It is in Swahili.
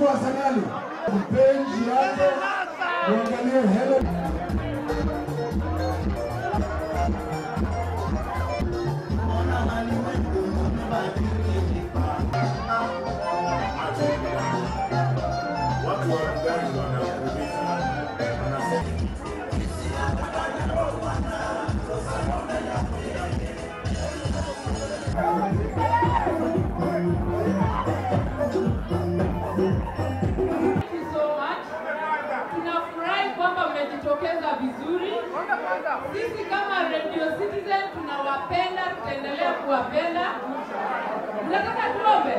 Watu wa Arsenal, mpenzi yake muangalie Helen. Watu wa gari wanakuuliza, wanasema Thank you so much. Tunafurahi kwamba mmejitokeza vizuri. Sisi kama Radio Citizen tunawapenda, tutaendelea kuwapenda. Mnataka tuombe?